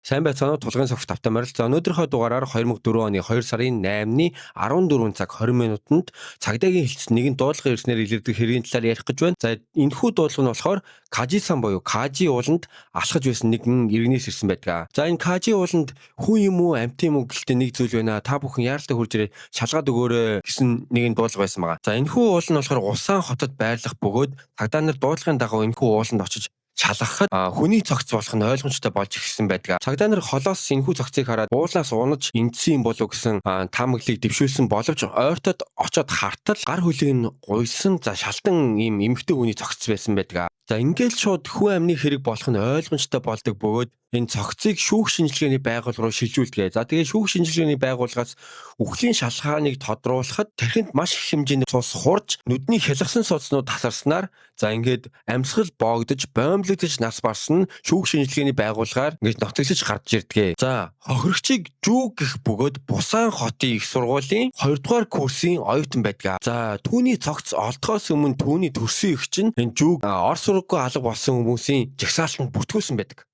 Сайн байцгаана уу, Тулгын согт тавтай морил. За, өнөөдрийнхөө дугаараар 2004 оны 2 сарын 8-ны 14 цаг 20 минутанд цагдаагийн хэлцэд нэгэн дуудлага ирснээр илэрдэг хэргийн талаар ярих гэж байна. За, энэхүү дуудлага нь болохоор Кажисан буюу Кажи ууланд алхаж байсан нэгэн иргэнээс ирсэн байдаг. За, энэ Кажи ууланд хүн юм уу, амьтан юм уу гэлтэй нэг зүйл байна. Та бүхэн яаралтай хурж ирээд шалгаад өгөөрэй гэсэн нэгэн дуудлага байсан байгаа. За, энэхүү уул нь болохоор Усан хотод байрлах бөгөөд цагдаа нар дуудлагын дагуу энэхүү ууланд очиж шалгахад хүний цогц болох нь ойлгомжтой болж ирсэн байдаг. Цагдаа нар холоос энэхүү цогцыг хараад уулаас унаж эндсэн юм болов гэсэн таамаглалыг дэвшүүлсэн боловч ойртоод очоод хартал гар хөлийг нь гуйсан, за, шалтан ийм эмэгтэй хүний цогц байсан байдаг. За, ингээл шууд хүн амны хэрэг болох нь ойлгомжтой болдог бөгөөд энэ цогцыг шүүх шинжилгээний байгууллага руу шилжүүлдэг. За, тэгээ шүүх шинжилгээний байгууллагаас үхлийн шалгааныг тодруулахад тархинд маш их хэмжээний цус хурж, нүдний хялгасан судснууд тасарснаар, за, ингээд амьсгал боогдож, боомлогдож нас барсан нь шүүх шинжилгээний байгууллагаар ингээд ноцоглож гарч ирдэг. За, хохирогчийг Жүү гэх бөгөөд Бусан хотын их сургуулийн 2 дугаар курсын оюутан байдаг. За, түүний цогц олдохоос өмнө түүний төрсөн эгч нь энэ Жүүг ор сургаггүй алга болсон хүмүүсийн жагсаалтанд бүртгүүлсэн байдаг.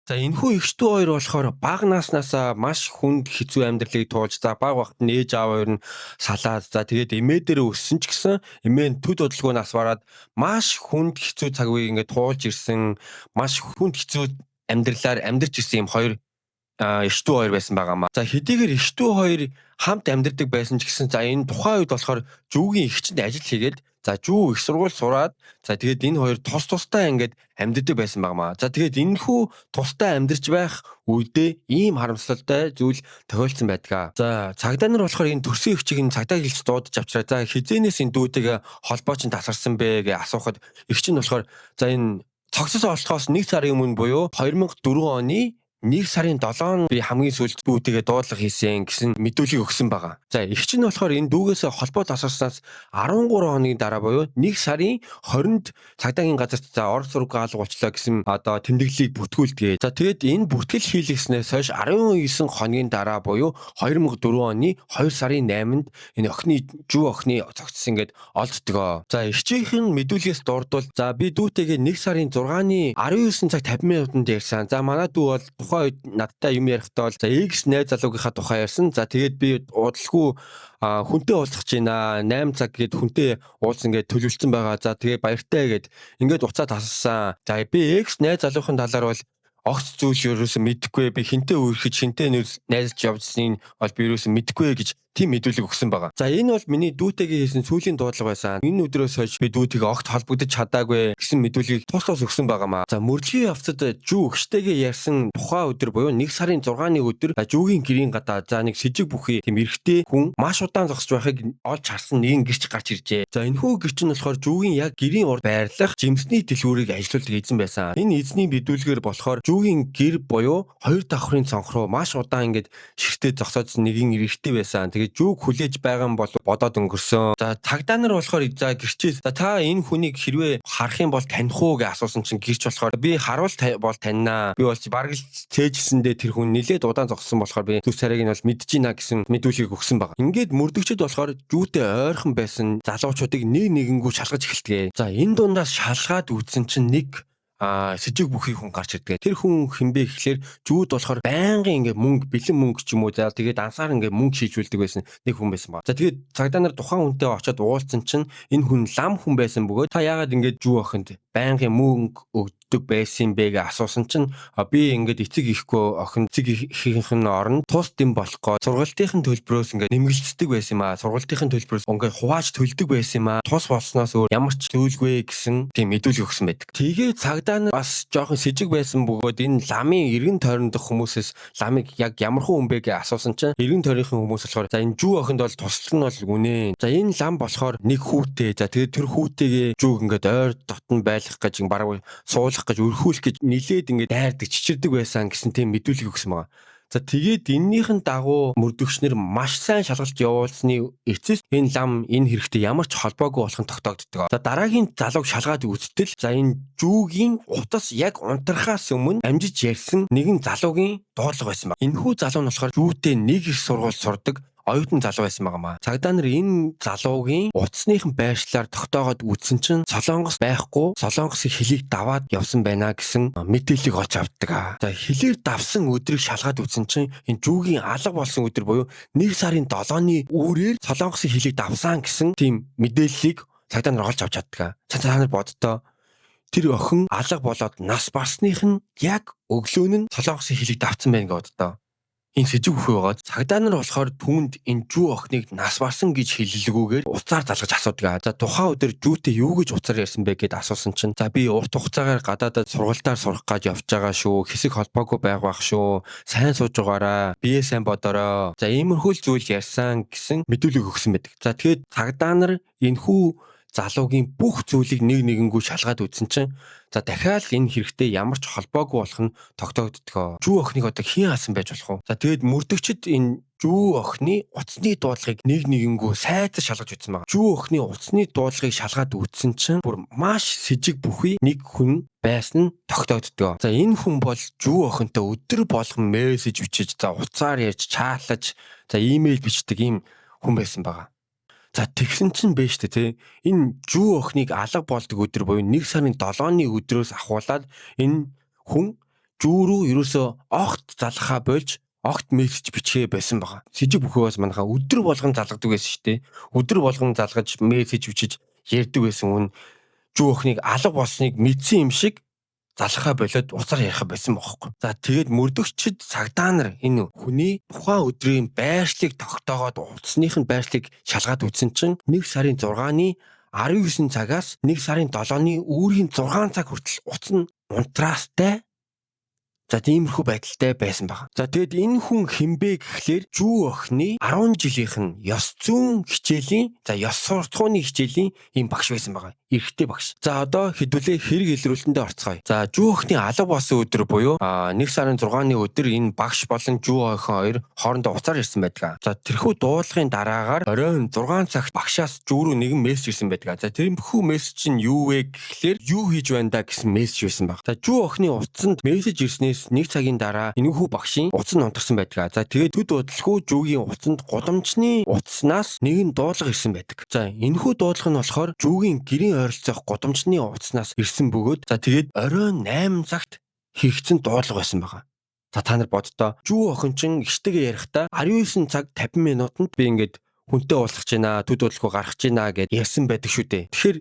За, энэхүү эгч дүү хоёр болохоор бага наснаасаа маш хүнд хэцүү амьдралыг туулж, за, бага багт нь ээж аав хоёр нь салаад, за, тэгээд эмээ дээр өссөн ч гэсэн эмээ нь төд удалгүй нас бараад, маш хүнд хэцүү цаг үеийг ингээд туулж ирсэн, маш хүнд хэцүү амьдралаар амьдарч ирсэн юм хоёр эгч дүү хоёр байсан байгаа маа. За, хэдийгээр эгч дүү хоёр хамт амьдардаг байсан ч гэсэн, за, энэ тухайн үед болохоор Жүүгийн эгч нь ажил хийгээд, за, Жүү их сургууль сураад, за, тэгээд энэ хоёр тус тустай ингээд амьдардаг байсан байгаа маа. За, тэгээд энэхүү тустай амьдарч байх үедээ ийм харамсалтай зүйл тохиолдсон байдаг. За, цагдаа нар болохоор энэ төрсөн эгчийг энэ цагдаа хэлц дуудаж авчираа, за, хэзээнээс энэ дүүтэйгээ холбоо чинь тасарсан бэ гэж асуухад эгч нь болохоор, за, энэ цогцос олдохоос 1 сарын өмнө буюу 2004 оны 1 сарын 7-нд би хамгийн сүүлд дүүтэйгээ дуудлага хийсэн гэсэн мэдүүлгийг өгсөн байгаа. За, эгч нь болохоор энэ дүүгээсээ холбоо тасарснаас 13 хоногийн дараа буюу 1 сарын 20-нд цагдаагийн газарт, за, ор сургуу алга болчлоо гэсэн одоо тэмдэглэлийг бүртгүүлдэг. За, тэгээд энэ бүртгэл хийлгэснээс хойш 19 хоногийн дараа буюу 2004 оны 2 сарын 8-нд энэ охины, Жүү охины цогцос ингээд олддгоо. За, эгчийнх нь мэдүүлгээс дурдвал, за, би дүүтэйгээ 1 сарын 6-ны 19 цаг 50 минутанд ярьсан. За, манай дүү бол тухайн үед надтай юм ярихдаа бол, за, X найз залуугийнхаа тухай ярьсан. За, тэгээд би удалгүй хүнтэй уулзах гэж байна. 8 цаг гээд хүнтэй уулзсан гээд төлөвлөсөн байгаа. За, тэгээ баяртай гээд ингээд уцаа тасалсан. За, би X найз залуугын талаар бол огт зүйл ерөөсөө мэдэхгүй. Би хэнтэй үерхэж, хэнтэй найзалж явжсныг бол би ерөөсөө мэдэхгүй гэж тийм мэдүүлэг өгсөн байгаа. За, энэ бол миний дүүтэйгээ хийсэн сүүлийн дуудлага байсан. Энэ өдрөөс хойш би дүүтэйгээ огт холбогдож чадаагүй гэсэн мэдүүлгийг тус тус өгсөн байгаа маа. За, мөрдлөгийн явцад Жүү эгчтэйгээ ярьсан тухайн өдөр буюу 1 сарын 6-ны өдөр Жүүгийн гэрийн гадаа, за, нэг сэжиг бүхий тийм эрэгтэй хүн маш удаан зогсож байхыг олж харсан нэгэн гэрч гарч иржээ. За, энэхүү гэрч нь болохоор Жүүгийн яг гэрийн урд байрлах жимсний дэлгүүрийг ажилуулдаг эзэн байсан. Энэ эзний мэдүүлгээр болохоор Жүүгийн гэр буюу хоёр давхрын цонх руу маш удаан ингээд ширтээ зогсоодсон нэгэн эрэгтэй байсан. Тэгээд Жүүг хүлээж байгаа юм бол бодоод өнгөрсөн. За, цагдаа нар болохоор, за, гэрчээс, за, та энэ хүнийг хэрвээ харах юм бол таних уу гэж асуусан чинь гэрч болохоор би харуул бол таньнаа. Би бол бараг л цээжсэндээ тэр хүн нилээд удаан зогссон болохоор би зүс царайг нь бол мэдэж байна гэсэн мэдүүлгийг өгсөн байгаа. Ингээд мөрдөгчд болохоор Жүүтэй ойрхон байсан залуучуудыг нэг нэгэнгүү шалгаж эхэлдэг. За, энэ дундаас шалгаад үзсэн чинь нэг сэжиг бүхий хүн гарч ирдэг. Тэр хүн хэн бэ гэхлээр Жүүд болохоор байнгын ингээ мөнгө, бэлэн мөнгө ч юм уу, за, тэгээд дансаар ингээ мөнгө шийжүүлдэг байсан нэг хүн байсан ба. За, тэгээд цагдаа нар тухайн хүнтэй очиод уулзсан чинь энэ хүн лам хүн байсан бөгөөд та яагаад ингээ Жүү охинд байнгын мөнгө өгдөг байсан бэ гэж асуусан чинь би ингээд эцэг ихгүй охин, эцэг эхийнх нь оронд тус дэм болох гоо сургалтын төлбөрөөс ингээд нэмгэлцдэг байсан юм аа. Сургалтын төлбөрөөс ингээд хувааж төлдөг байсан юм аа. Тус болсноос өөр ямар ч зүйлгүй гэсэн тийм мэдүүлэг өгсөн байдаг. Тэгээ цагдаа нар бас жоохон сэжиг байсан бөгөөд энэ ламын эргэн тойрондох хүмүүсээс ламыг яг ямар хүн бэ гэж асуусан чинь эргэн тойрныхын хүмүүс болохоор, за, энэ Жүү охинд бол туслах нь бол үнэ. За, энэ лам болохоор нэг хүүтэй. За, тэгээд тэр хүүтэйгээ Жүүг ингээд ойр дотн байлгах гэж, бараг суулгах гэж, өрхүүлэх гэж нилээд ингээд дайрдаг, чичирдэг байсан гэсэн тийм мэдүүлэг өгсөн байгаа. За, тэгээд эннийхэн дагуу мөрдөгч нар маш сайн шалгалт явуулсны эцэс энэ лам энэ хэрэгтэй ямар ч холбоогүй болох нь тогтоогддог. За, дараагийн залууг шалгаад үзтэл, за, энэ Жүүгийн утас яг унтрахаас өмнө амжиж ярьсан нэгэн залуугийн дуудлага байсан баг. Энэхүү залуу нь болохоор Жүүтэй нэг их сургууль сурдаг оюутан залуу байсан байгаа маа. Цагдаа нар энэ залуугийн утасныхан байршлаар тогтоогоод үзсэн чинь Солонгос байхгүй, Солонгосын хөлийг даваад явсан байна гэсэн мэдээллийг олж авдаг. За, хөлөөр давсан өдрийг шалгаад үзсэн чинь энэ Жүүгийн алга болсон өдөр буюу 1 сарын 7-ны үүрээр Солонгосын хөлийг давсан гэсэн тийм мэдээллийг цагдаа нар олж авч чаддаг. За, та нар боддоо, тэр охин алга болоод нас барсных нь яг өглөө нь Солонгосын хөлийг давцсан байна гэж боддоо. Энэ сэжиг бүхий байгаа. Цагдаа нар болохоор түүнд энэ Жүү охиныг нас барсан гэж хэлэлгүйгээр утсаар залгаж асуудаг. За, тухайн өдөр Жүүтэй юу гэж утсаар ярьсан бэ гэд асуусан чинь, за, би урт хугацаагаар гадаадад сургалтаар сурах гэж явж байгаа шүү. Хэсэг холбоогүй байх байх шүү. Сайн сууж байгаараа. Бие сайн бодороо. За, иймэрхүү л зүйл ярьсан гэсэн мэдүүлэг өгсөн байдаг. За, тэгээд цагдаа нар энэхүү залуугийн бүх зүйлийг нэг нэгэнгүү шалгаад үзсэн чинь, за, дахиад энэ хэрэгтэй ямар ч холбоогүй болох нь тогтоогддгоо. Жүү охиныг одоо хэн алсан байж болох вэ? За, тэгээд мөрдөгчд энэ Жүү охины утасны дуудлагыг нэг нэгэнгүү сайдар шалгаж үзсэн байна. Жүү охины утасны дуудлагыг шалгаад үзсэн чинь бүр маш сэжиг бүхий нэг хүн байсан нь тогтоогддгоо. За, энэ хүн бол Жүү охинтой өдөр болгон мессеж бичиж, за, утсаар ярьж, чатлаж, за, имэйл бичдэг ийм хүн байсан байгаа. За, тэгсэн чинь бэ штэ тий. Энэ Жүү охиныг алга болдог өдөр буюу 1 сарын 7-ны өдрөөс ахуулаад энэ хүн Жүү рүү ерөөсөө огт залгахаа болж, огт мессеж бичгээ байсан байгаа. Сэжиг бүхий бас манайхаа өдөр болгон залгадаг байсан шүү дээ. Өдөр болгон залгаж, мессеж бичиж ярьдаг байсан хүн Жүү охиныг алга болсныг мэдсэн юм шиг залхаа болоод утсаар яриха байсан бохоггүй. За, тэгээд мөрдөгчд цагдаа нар энэ хүний тухайн өдрийн байршлыг тогтоогоод утасных нь байршлыг шалгаад үзсэн чинь 1 сарын 6-ны 19 цагаас 1 сарын 7-ны үүргийн 6 цаг хүртэл утас нь унтраастай. За, тиймэрхүү байдалтай байсан байгаа. За, тэгэд энэ хүн хинбэ гэхлээр Жүү охины 10 жилийнх нь ёс зүйн хичээлийн, за, ёс суртахууны хичээлийн ийм багш байсан байгаа. Эрэгтэй багш. За, одоо хэдүүлээ хэрэг илрүүлтэндээ орцгоё. За, Жүү охины алга болсон өдөр буюу 1 сарын 6-ны өдөр энэ багш болон Жүү охин хоёр хоорондоо утсаар ярьсан байдаг. За, тэрхүү дуудлагын дараагаар оройн 6 цагт багшаас Жүү рүү нэгэн мессеж ирсэн байдаг. За, тэрхүү мессеж нь юу вэ гэхлээр юу хийж байна да гэсэн мессеж байсан баг. За, Жүү охины утсанд мессеж ирснээс нэг цагийн дараа энэхүү багшийн утас нь унтарсан байдаг. За, тэгээд төд удалгүй Жүүгийн утсанд гудамжны утаснаас нэгэн дуудлага ирсэн байдаг. За, энэхүү дуудлага нь болохоор Жүүгийн гэрийн ойролцоох гудамжны утаснаас ирсэн бөгөөд, за, тэгээд оройн 8 цагт хийгдсэн дуудлага байсан байгаа. За, та нар боддоо, Жүү охин чинь эгчтэйгээ ярихдаа 19 цаг 50 минутанд би ингээд хүнтэй уулзах гэж байна, төд удалгүй гарах гэж байна гэд ярьсан байдаг шүү дээ. Тэгэхээр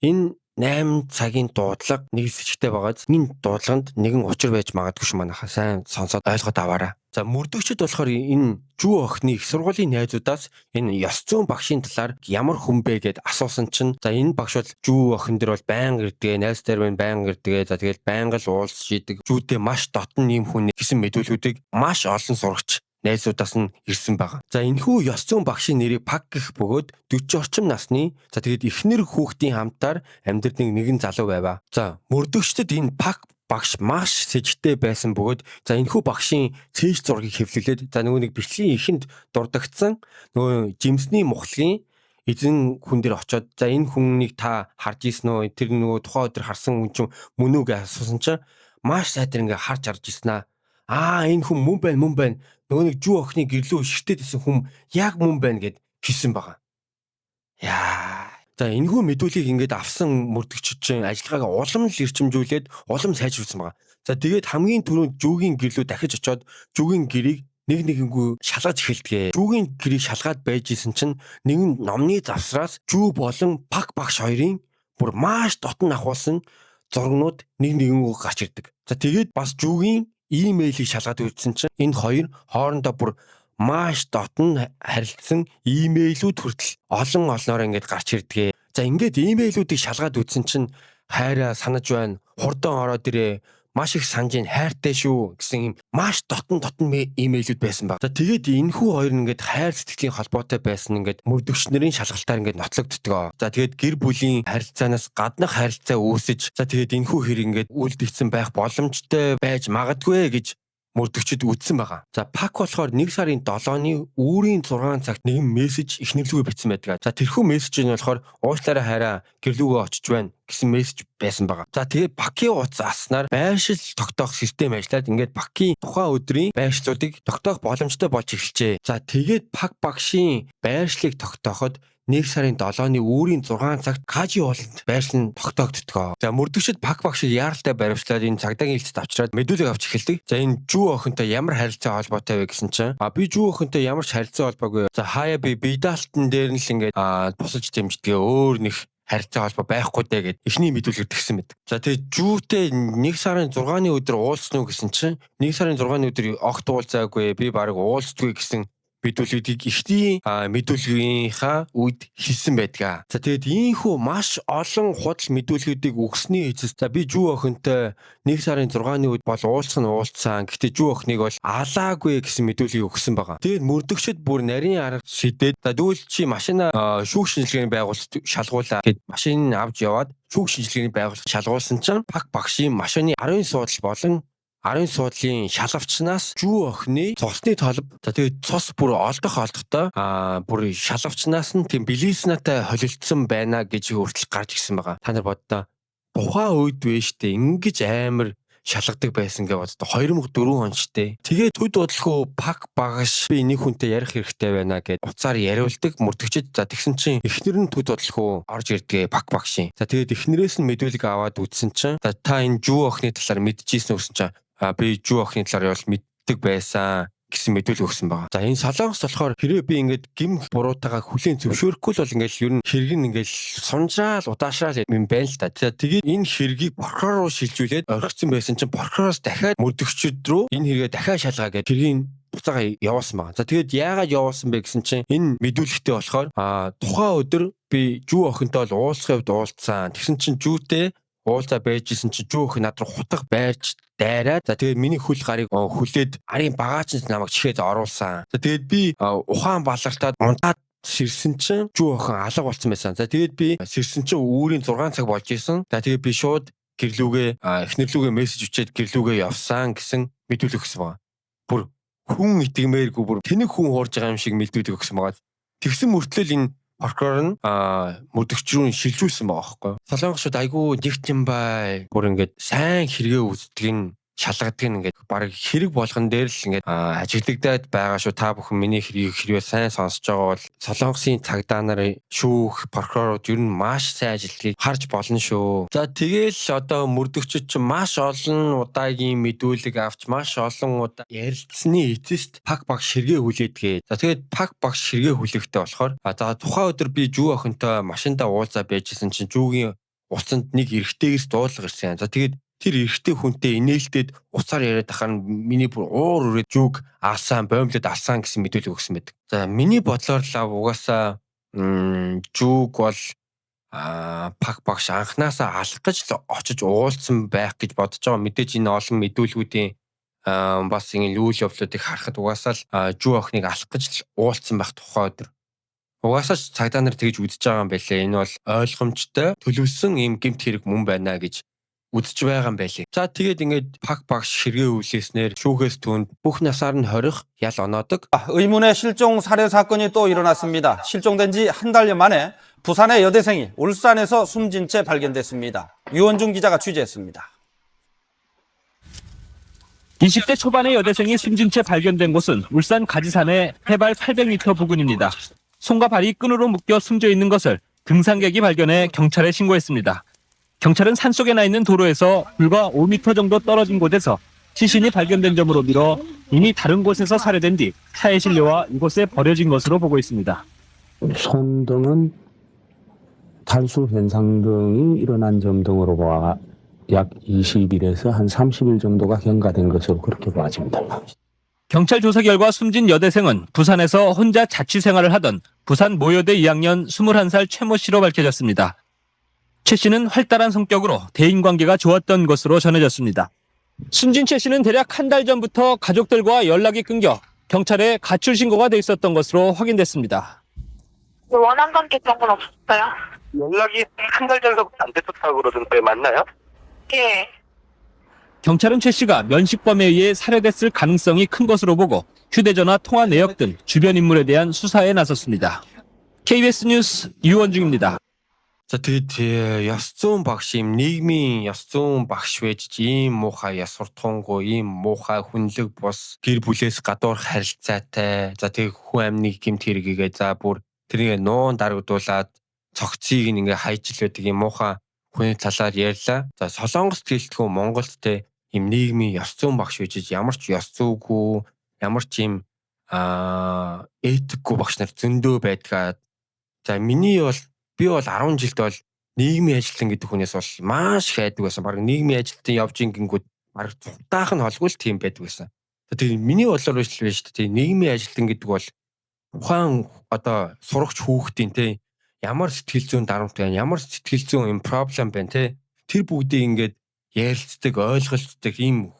энэ 8 цагийн дуудлага нэг сэжигтэй байгааз энэ дуудлаганд нэгэн учир байж магадгүй шүү, манайхаа сайн сонсоод ойлгоод аваарай. За, мөрдөгчд болохоор энэ Жүү охины их сургуулийн найзуудаас энэ ёс зүйн багшийн талаар ямар хүн бэ гэд асуусан чинь, за, энэ багш бол Жүү охин дээр бол байнга ирдэг, найз дээр байна, байнга ирдэг. За, тэгэл байнга л уулзч идэг. Жүүтэй маш дотн ийм хүн гэсэн мэдүүлгүүдийг маш олон сурагч найзуудаас нь ирсэн байгаа. За, энэхүү ёс зүйн багшийн нэрийг Пак гэх бөгөөд 40 орчим насны, за, тэгээд эхнэр хүүхдийн хамтаар амьдардаг нэгэн залуу байваа. За, мөрдөгчдөд энэ Пак багш маш сэжигтэй байсан бөгөөд, за, энэхүү багшийн цээж зургийг хэвлүүлээд, за, нөгөө нэг бичлэгийн эхэнд дурдагдсан нөгөө жимсний мухлагийн эзэн хүн дээр очиод, за, энэ хүнийг та харж ийсэн үү? Тэр нөгөө тухайн өдөр харсан хүн чинь мөн үү гэж асуусан чинь маш сайтар ингээ харж харж ирсэн аа. Аа, энэ хүн мөн байна, мөн байна. Нөгөө нэг Жүү охины гэрлүү ширтээд исэн хүн яг мөн байна гэд хэлсэн байгаа. Яа. За, энэхүү мэдүүлгийг ингээд авсан мөрдөгчид чинь ажиллагааг улам л эрчимжүүлээд улам сайжруулсан байгаа. За, тэгээд хамгийн түрүүнд Жүүгийн гэрлүү дахиж очиод Жүүгийн гэрийг нэг нэгэнгүү шалгаж эхэлдэг. Жүүгийн гэрийг шалгаад байж исэн чинь нэгэн номны завсраас Жүү болон Пак багш хоёрын бүр маш дотн ахуулсан зургнууд нэг нэгэнгүү гарч ирдэг. За, тэгээд бас Жүүгийн имэйлийг шалгаад үзсэн чинь энэ хоёр хоорондоо бүр маш дотн харилцсан имэйлүүд хүртэл олон олноор ингээд гарч ирдэг. За, ингээд имэйлүүдийг шалгаад үзсэн чинь хайраа санаж байна, хурдан ороод ирээ, маш их санаж ин, хайртай шүү гэсэн юм маш дотн дотн имэйлүүд байсан баг. За, тэгээд энэхүү хоёр нь ингээд хайр сэтгэлийн холбоотой байсан ингээд мөрдөгч нарын шалгалтаар ингээд нотлогддгоо. За, тэгээд гэр бүлийн харилцаанаас гаднах харилцаа үүсэж, за, тэгээд энэхүү хэрэг ингээд үйлдэгдсэн байх боломжтой байж магадгүй гэж Мөрдөгчд үзсэн байгаа. За, Пак болохоор 1 сарын 7-ны үүрийн 6 цагт нэгэн мессеж эхнэр лүүгээ бичсэн байдаг. За, тэрхүү мессеж нь болохоор "Уучлаарай, хайраа, гэр лүүгээ очиж байна" гэсэн мессеж байсан байгаа. За, тэгээд Пакийн утас аснаар байршил тогтоох систем ажиллаад, ингээд Пакийн тухайн өдрийн байршлуудыг тогтоох боломжтой болж эхэлжээ. За, тэгээд Пак багшийн байршлыг тогтооход 1 сарын 7-ны үүрийн 6 цагт Кажи ууланд байршил нь тогтоогддгоо. За, мөрдөгчд Пак багшийг яаралтай баривчлаад, энэ цагдаагийн хэлцэд авчираад мэдүүлэг авч эхэлдэг. За, энэ Жүү охинтой ямар харилцаа холбоотой вэ гэсэн чинь би Жүү охинтой ямар ч харилцаа холбоогүй. За, хаяа би бие даалтан дээр нь л ингээд тусалж дэмждэг, өөр нэг харилцаа холбоо байхгүй дээ гэд эхний мэдүүлэг тэгсэн мэт. За, тэгээ Жүүтэй 1 сарын 6-ны өдөр уулзсан уу гэсэн чинь 1 сарын 6-ны өдөр огт уулзаагүй, би бараг уулздаггүй гэсэн мэдүүлгүүдийг эхний мэдүүлгийнхаа үед хэлсэн байдаг. За, тэгээд ийхүү маш олон худал мэдүүлгүүдийг өгсөний эцэст, за, би Жүү охинтой 1 сарын 6-ны үед бол уулзах нь уулзсан. Гэхдээ Жүү охиныг бол алаагүй гэсэн мэдүүлгийг өгсөн байгаа. Тэгээд мөрдөгчд бүр нарийн арга шидээд, за, тэгвэл чи машина шүүх шинжилгээний байгууллагт шалгуулаа гэд машин авч яваад шүүх шинжилгээний байгууллагт шалгуулсан чинь Пак багшийн машины 10 суудал болон 10 суудлын шалавчнаас Жүү охины цусны толб, за, тэгээд цус бүр олдох олдохдоо бүр шалавчнаас нь тийм билиснатай холилдсон байна гэж хүртэл гарч ирсэн байгаа. Та нар боддоо, тухайн үед вэ штэ, ингэж амар шалгадаг байсан гэж боддоо, 2004 он штэ. Тэгээд төд бодлого Пак багш би нэг хүнтэй ярих хэрэгтэй байна гэд уцаар яриулдаг мөрдөгчд. За, тэгсэн чинь эхнэр нь төд бодлого орж ирдэг Пак багшийн. За, тэгээд эхнэрээс нь мэдүүлэг аваад үзсэн чинь, за, та энэ Жүү охины талаар мэдчихсэн гэсэн чинь би Жүү охины талаар бол мэддэг байсан гэсэн мэдүүлэг өгсөн байгаа. За, энэ Солонгос болохоор хэрвээ би ингээд гэм буруутайгаа хүлээн зөвшөөрөхгүй л бол ингээд ер нь хэрэг нь ингээд сунжраал удаашраал юм байна л да. За, тэгээд энэ хэргийг прокурор руу шилжүүлээд орхисон байсан чинь прокуророос дахиад мөрдөгчд рүү энэ хэрэгээ дахиад шалгаа гэд хэргийн буцаага явуулсан байгаа. За, тэгээд яагаад явуулсан бэ гэсэн чинь энэ мэдүүлэгтэй болохоор тухайн өдөр би Жүү охинтой бол уулзахын хувьд уулзсан. Тэгсэн чинь Жүүтэй уулзаа байжсэн чинь Жүү охин над руу хутга байрч дайраад, за, тэгээд миний хөл гарыг хүлээд арын багаачнд намайг чихээд оруулсан. За, тэгээд би ухаан балартаад унтаад сэрсэн чинь Жүү охин алга болсон байсан. За, тэгээд би сэрсэн чинь үүрийн 6 цаг болж исэн. За, тэгээд би шууд гэр лүүгээ, эхнэр лүүгээ мессеж өчөөд гэр лүүгээ явсан гэсэн мэдүүлэг өгсөн байгаа. Бүр хүн итгэмээргүй, бүр тэнэг хүн хуурж байгаа юм шиг мэдүүлэг өгсөн байгаа. Тэгсэн мөртлөө энэ прокурор нь мөрдөгч рүү шилжүүлсэн байгаа байхгүй. Солонгосчууд айгүй нэгт юм бай. Бүр ингээд сайн хэрэгээ үздэг нь, шалгадаг нь ингээд баг хэрэг болгон дээр л ингээд ажиглагдаад байгаа шүү. Та бүхэн миний хэргийг хэрвээ сайн сонсож байгаа бол Солонгосын цагдаа нарын, шүүх, прокурорууд ер нь маш сайн ажиллагийг харж болно шүү. За, тэгээл одоо мөрдөгчд чинь маш олон удаагийн мэдүүлэг авч, маш олон удаа ярилцсаны эцэст Пак багш хэрэгээ хүлээдэг. За, тэгээд Пак багш хэрэгээ хүлээхтэй болохоор за, тухайн өдөр би Жүү охинтой машиндаа уулзаа байжсэн чинь Жүүгийн утсанд нэг эрэгтэйгээс дуудлага ирсэн. За, тэгээд тэр эрэгтэй хүнтэй инээлтэд уцаар яриад ахаар нь миний бүр уур үрээд Жүүг алсан, боомлоод алсан гэсэн мэдүүлэг өгсөн байдаг. За, миний бодлоор л угаасаа Жүүг бол Пак багш анханасаа алах гэж л очиж уулзсан байх гэж бодож байгаа. Мэдээж энэ олон мэдүүлгүүдийн бас ингэ үйл явдлуудыг харахад угаасаа л Жүү охиныг алах гэж л уулзсан байх тухай өдөр. Угаасаа ч цагдаа нар тэгж үзэж байгаа юм байлээ. Энэ бол ойлгомжтой төлөвлөсөн ийм гэмт хэрэг мөн байна гэж үзэж байгаа юм байлээ. За, тэгээд ингээд Пак багш хэрэгээ хүлээснээр шүүхээс түүнд бүх насаар нь хорих ял оноодог. 의문의 실종 살해 사건이 또 일어났습니다. 실종된 지 한 달여 만에 부산의 여대생이 울산에서 숨진 채 발견됐습니다. 유원중 기자가 취재했습니다. 20대 초반의 여대생이 숨진 채 발견된 곳은 울산 가지산의 해발 800m 부근입니다. 손과 발이 끈으로 묶여 숨져 있는 것을 등산객이 발견해 경찰에 신고했습니다. 경찰은 산속에 나 있는 도로에서 불과 5m 정도 떨어진 곳에서 시신이 발견된 점으로 미뤄 이미 다른 곳에서 살해된 뒤 차에 실려와 이곳에 버려진 것으로 보고 있습니다. 손 등은 탈수 현상 등이 일어난 점 등으로 보아 약 20일에서 한 30일 정도가 경과된 것으로 그렇게 보아집니다. 경찰 조사 결과 숨진 여대생은 부산에서 혼자 자취 생활을 하던 부산 모여대 2학년 21살 최모 씨로 밝혀졌습니다. 최 씨는 활달한 성격으로 대인관계가 좋았던 것으로 전해졌습니다. 숨진 최 씨는 대략 한 달 전부터 가족들과 연락이 끊겨 경찰에 가출 신고가 돼 있었던 것으로 확인됐습니다. 뭐 원한 관계 그런 건 없었어요. 연락이 한 달 전서부터 안 됐었다고 그러던데 맞나요? 예. 경찰은 최 씨가 면식범에 의해 살해됐을 가능성이 큰 것으로 보고 휴대전화 통화 내역 등 주변 인물에 대한 수사에 나섰습니다. KBS 뉴스 유원중입니다. За тэгээд ёс зүйн багш юм нийгмийн ёс зүйн багш байж ийм муухай ёс суртахуунгүй, ийм муухай хүнлэг бус гэр бүлээс гадуур харилцаатай. За тэгээд хүн амны гэмт хэрэгийгээ за бүр тэрнийг нуун дарагдуулаад цогцыг ингээ хайж л байдаг юм муухай хүний талаар ярьлаа. За Солонгост гэлтгүү Монголд те ийм нийгмийн ёс зүйн багш байж ямар ч ёс зүйгүй, ямар ч ийм этикгүй багш нар зөндөө байдгаа. За миний бол би бол 10 жилд бол нийгмийн ажилтан гэдэг хүнээс бол маш их айдаг байсан. Бараг нийгмийн ажилтан явж ингэнгүүт бараг цухтаах нь холгүй л тийм байдаг байсан. Тэгээ миний бодлоор биш л биш үү? Нийгмийн ажилтан гэдэг бол тухайн одоо сурагч хүүхдийн те ямар сэтгэл зүйн дарамт байна, ямар сэтгэл зүйн юм problem байна те тэр бүгдийг ингээд ярилцдаг, ойлголцдог ийм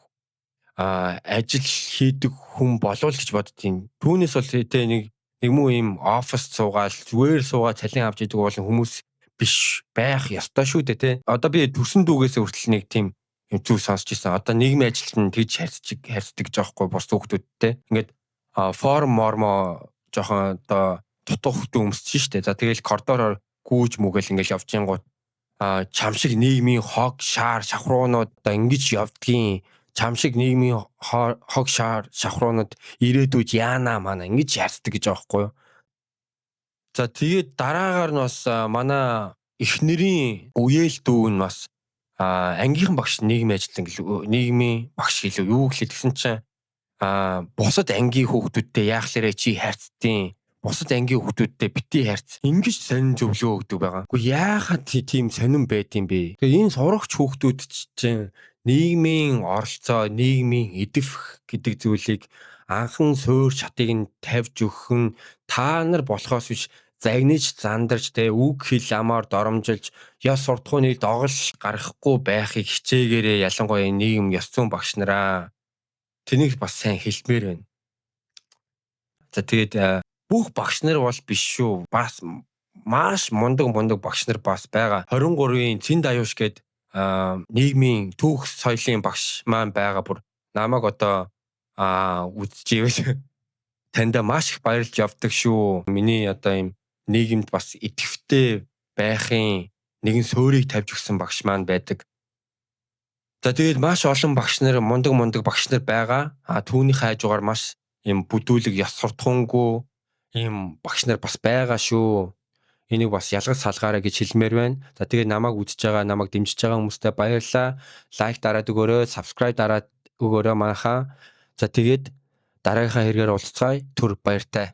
ажил хийдэг хүн болов гэж боддгийн. Түүнээс бол те нэг муу ийм офис суугаал зүгээр суугаа цалин авч идэг бол хүмүүс биш байх ёстой шүү дээ те. Одоо би төрсөн дүүгээс хүртэл нэг тийм юм зүйл сонсч ирсэн. Одоо нийгмийн ажилтан тэгж харьцдаг гэж аахгүй бус хүүхдүүдтэй. Ингээд форм мормо жоохон одоо дутуу хүүхдээ өмсөж штэ. За тэгэл коридороор гүүж мүгэл ингээл явж гингууд чам шиг нийгмийн хог шаар шавхруунууд одоо ингэж явдгийн, чам шиг нийгмийн хог шаар шавхруунууд ирээдүйд яана мана ингэж ярьдаг гэж байгаа байхгүй юу. За тэгээд дараагаар нь бас манай эхнэрийн үеэл дүү нь бас ангийнхан багш нийгмийн ажилтан гэлүү нийгмийн багш гэлүү юу гэлээ тэгсэн чинь бусад ангийн хүүхдүүдтэй яахлаарэ чи харьцдیں۔ Бусад ангийн хүүхдүүдтэй бити харьц. Ингэж сонин зөвлөгөө өгдөг байгаа. Гэхдээ яахад тийм сонин байд юм бэ? Тэгээ энэ сурагч хүүхдүүд чинь нийгмийн оролцоо, нийгмийн эдэвх гэдэг зүйлийг анхан суур шатыг нь тавьж өгөх нь та нар болохоос биш загнаж зандарч те үг хэл амаар доромжилж ёс суртахууныг догол гаргахгүй байхыг хичээгээрээ, ялангуяа нийгэм ёс зүйн багш нараа. Тэнийг бас сайн хэлмээр байна. За тэгээд бүх багш нар бол биш шүү. Бас маш мундаг багш нар бас байгаа. 23-ын Цэнд аюуш гээд нийгмийн түүх соёлын багш маань байгаа. Бүр намайг одоо үзчихвэл таньда маш их баярлж явдаг шүү. Миний одоо ийм нийгэмд бас идэвхтэй байхын нэгэн суурийг тавьж өгсөн багш маань байдаг. За тэгээд маш олон багш нар, мундаг багш нар байгаа. Түүний хажуугаар маш ийм бүдүүлэг ёс суртахуунгүй ийм багш нар бас байгаа шүү. Энийг бас ялгаж салгаарай гэж хэлмээр байна. За тэгээд намайг үзэж байгаа, намайг дэмжиж байгаа хүмүүстээ баярлалаа. Лайк дараад өгөөрэй, subscribe дараад өгөөрэй манайхаа. За тэгээд дараагийнхаа хэрэгээр уулзцгаая. Түр баяртай.